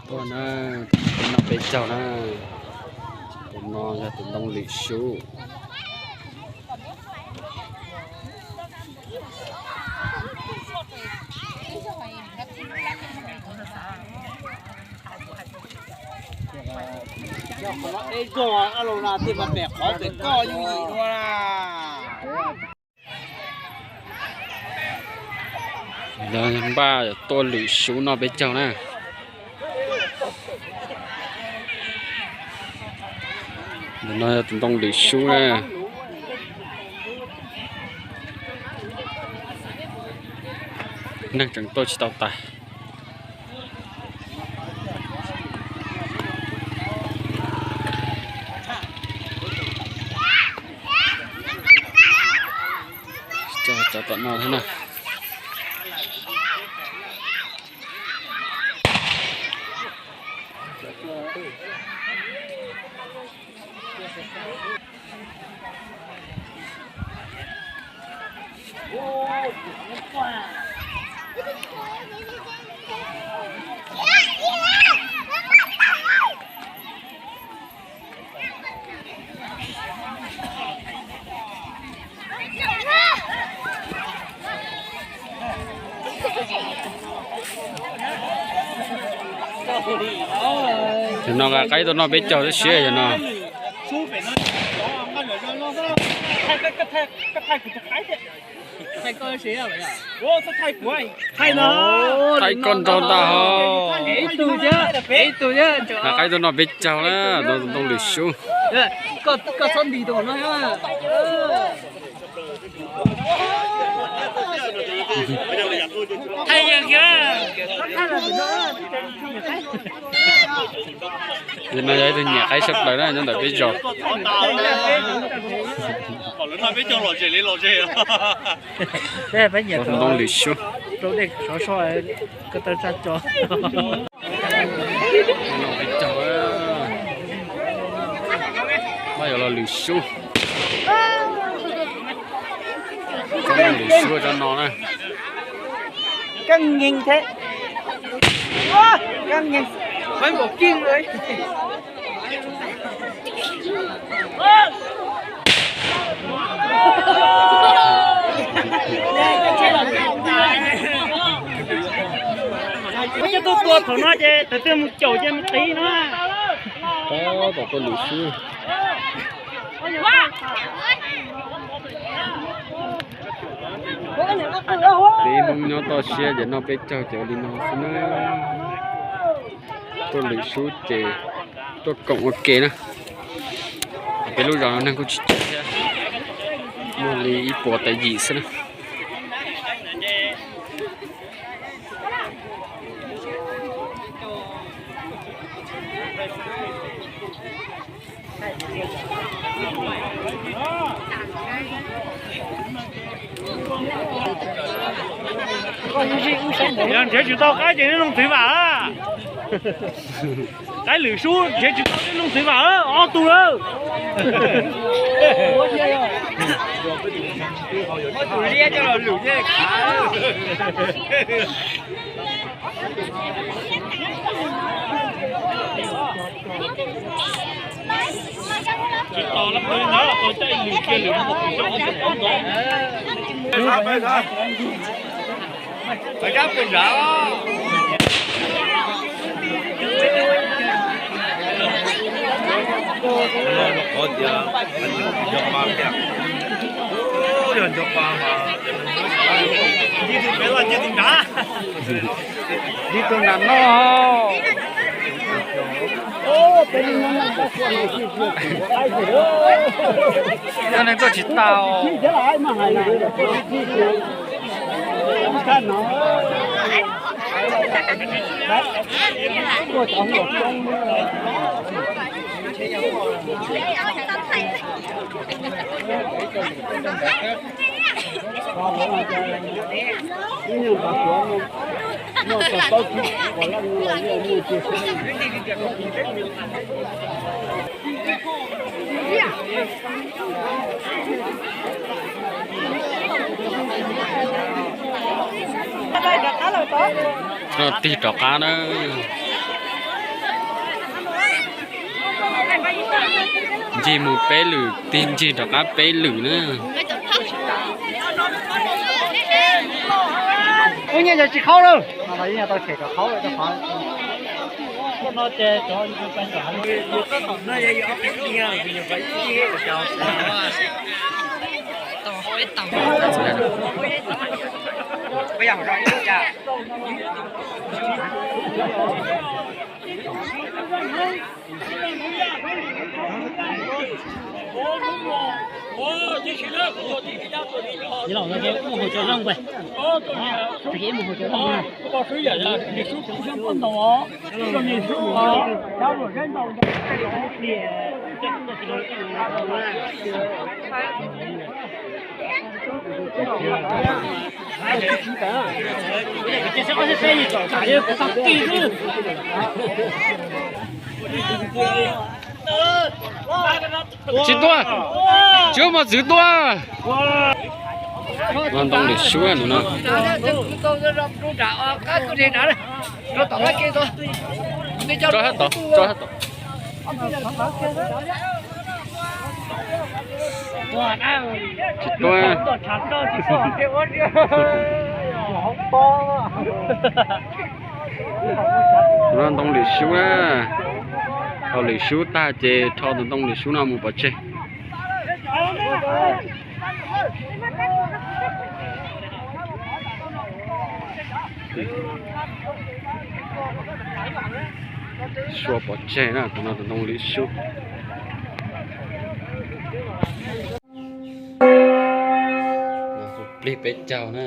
Tuaj na, tus no peb caug na. Tus no yog tus ntoo lwm sub. Npaj tuaj lwm sub no peb caug na. Tus no yog tus ntoo lwm sub na. Neeg tseem tuaj tsis tau tas. Cov tom no thiab na. Yog no qaib tuaj noj peb caug tib si yog no. Thaij koj nrog ntag ho. Qaib tuaj noj peb caug na, ntoo lwm sub. Tus no yog ib tug nyiam qaib tshaj plaws na nyob ntawm peb zos. Tus ntoo lwm sub. Pab yuav los lwm sub. Lwm sub cov no na. Cov tuaj tua thaum no ces thaum twg mus caum ces mus tiv no. Tom tuaj lwm sub. Peb Hmoob nyob toj siab ces noj peb caug ces ua li no xwb na. Tuaj lwm sub ces tuaj koom ua ke na. Peb lub zos no neeg kuj tsis tsawg thiab, muaj li ib puas tawm yim xwb na. Yog nrhiav tsis tau qaib ces neb nug txiv vam. Qaib lwm sub nrhiav tsis tau neb nug txiv vam, ob tug lawm. Ib tug nram no. Cov neeg tuaj tsis tau. Tig rov qab na. Ncig mus peb lwm, tig ncig rov qab peb lwm na. Ub, nyiaj tsis qhaub lawm. Tsis tuaj, tsis muaj mos txwv tuaj. Ntoo Lwm Sub no. Tso sab tod, tso sab tod. Tsis tuaj. Ntoo Lwm Sub na. Thaum Lwm Sub tag ces rho tus Ntoo Lwm Sub no mus pov tseg. Sua pov tseg na, tus no tus Ntoo Lwm Sub. Plig peb caug na.